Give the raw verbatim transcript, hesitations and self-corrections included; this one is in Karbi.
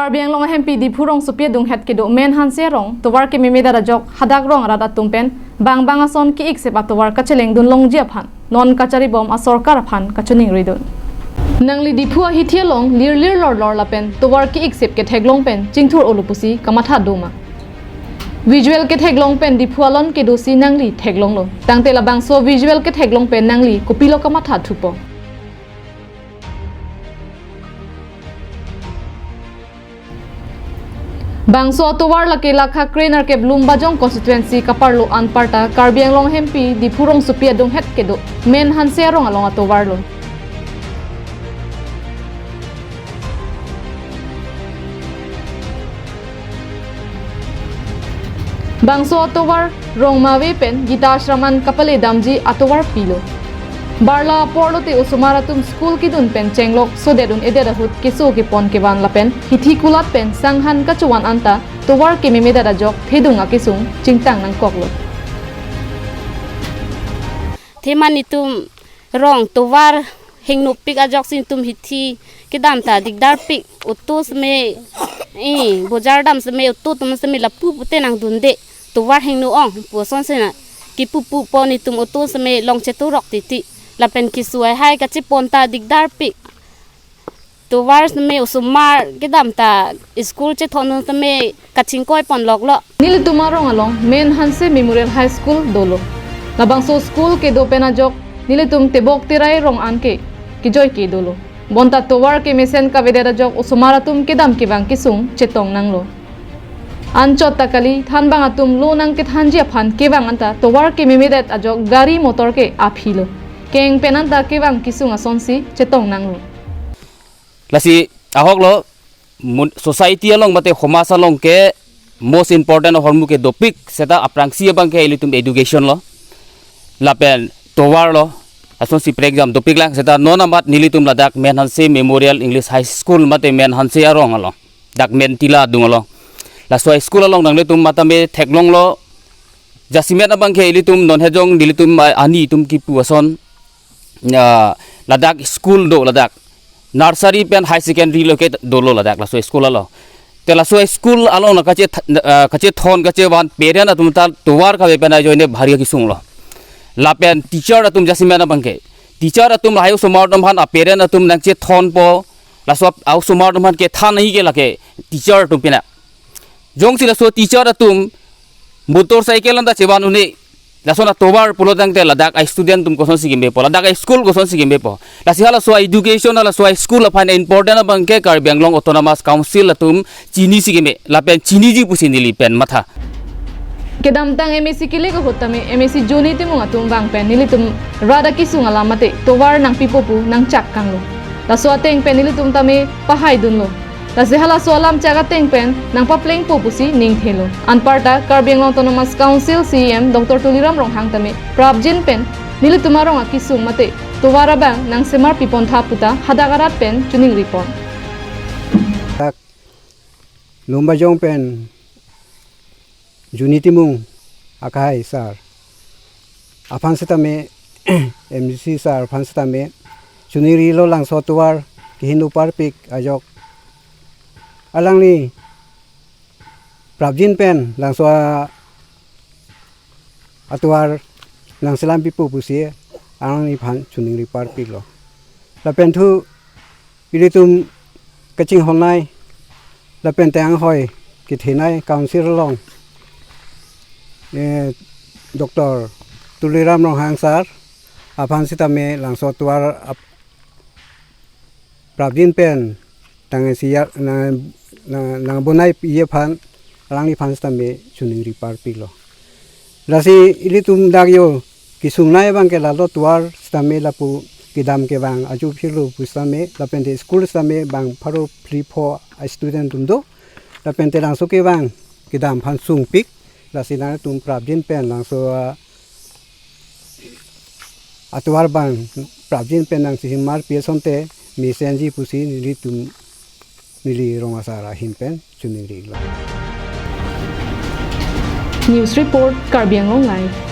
Karbi Anglong ahempi Diphu rongsopi adunghet kedo Men Hanse arong tovar kememedet ajok hadak rong arat atum pen bang bang ason ke-ik sep atovar kachelengdun longji aphan non kacharibom asorkar aphan kachoningridun. Nangli Diphu ahithi along lirlir lorlor lapen tovar ke-ik sep ketheklong pen chingthur-olo pusi kamatha doma. Visual ketheklong pen Diphu alon kedosi nangli theklonglo. Tangte labangso visual ketheklong pen nangli kopilo kamatha thupo? Bangso atovar lake lakha kre-nerkep Lumbajong constituency kaparlo anparta Karbi Anglong ahempi Diphu rongsopi adunghet kedo Men Hanse arong along atovarlo. Bangso atovar rong mave pen Gita Ashram an kapale damji atovarpilo. Barla apor lote osomar atum school kedun pen chenglok sodet un-edet ahut keso kepon kevan lapen hithi kulat pen sanghan kachovan anta tovar kememedet ajok thedung akesung chingtang nangkoklo. Thema netum rong tovar hengnopik ajoksi netum hithi kedam ta dikdarpik, auto seme, eh, bojar dam seme, auto atum seme lapu pute nangdunde, tovar hengno-ong pu asonsi na kipu pupo, netum auto seme long cheturok titi lapen keso hai hai kachepon ta dikdarpik. Tovar seme osomar kedam ta school chethondun seme kachingkoi ponloklo. Nelitum arong along Men Hanse Memorial High School dolo. Labangso school kedo pen ajok nelitum tebok terai rong an ke kejoi ke dolo. Bonta tovar kemesen kavedet ajok osomar atum kedam kevang kesung chetong nanglo. Anchot ta kali thanbang atum lo nangkethanji aphan kevang anta tovar kememedet ajok gari motor ke aphilo. Keng pen anta kevang kesung asonsi chetong nanglo. Lasi ahoklo, mun-, society along mate somaj along ke most important ahormu ke dopik seta aphrangsi abang ke ilitum education lo lapen tovar lo, asonsi prekjam dopik lang seta non amat nelitum ladak Men Hanse Memorial English High School mate Men Hanse arong along, dak Men Tila adung along, laso high school along nanglitum matame theklonglo. Jasemet abang ke ilitum non hejong nelitum, ah, ani atum kipu ason, ah, ladak school do ladak. Nursery pen high secondary lo ke dolo ladak laso school along. Te laso school along na kache th-, ah, kachethon kachevan parent atum ta tovar kave pen ajoine bhari kesunglo. Lapen teacher atum jasemet abang ke, teacher atum lahai osomar atum aphan a parent atum nangchethonpo, laso ap-, a osomar atum aphan kethan ahi ke lake teacher atum pina. Jongsi laso teacher atum motorcycle anta chevan un-e, lason atovar pulo tangte ladak a student atum kosonsi kemepo, ladak a school kosonsi kemepo. Lasi halaso a education, halaso a school aphan important abang ke Karbi Anglong Autonomous Council atum chinisi keme, lapen chiniji pusi neli pen matha. Kedamtang M A C kelek ahut tame M A C Johnny Timung atum vang pen nelitum rat akesung alam mate tovar nangpipo pu nangchak kanglo. Laso ateng pen nelitum tame pahaidunlo. Lasi halaso alam chak ateng pen nangpaplengpo pusi ningthelo. Anparta Karbi Anglong Autonomous Council C E M Doctor Tuliram Ronghang tame prapjin pen nelitum arong akesung mate tovar abang nangsemar pipontha puta hadak arat pen choningripon. Dak Lumbajong pen Johnny Timung akhai sir aphan setame, M D C sir aphan setame choningrilo, langso atovar kehingno parpik ajok alangli prapjin pen langso a-, atovar nangselam pipo pusi alangliphan choningri parpiklo. Lapen thu ilitum kachinghonnei lapen te anghoi kethenei council along, eh, Doctor Tuliram Ronghang sir aphan setame langso atovar ap-, prapjin pen tangsi ya nang, nang, nangbonai pi aphan alangliphan setame choningri parpiklo. Lasi ilitum dak yo kesungnei abang ke lalo tovar setame lapu kedam kevang ajo phirlo pu setame lapen te school setame bang pharo phli pho a student atum do, lapen te langso kevang kedam aphan sungpik, lasi nangtum prapjin pen langso a atovar abang prapjin pen nangsemarpi asonte mesenji pusi nelitum neli rong asar ahin pen choningrilo. News report, Karbi Anglong Live.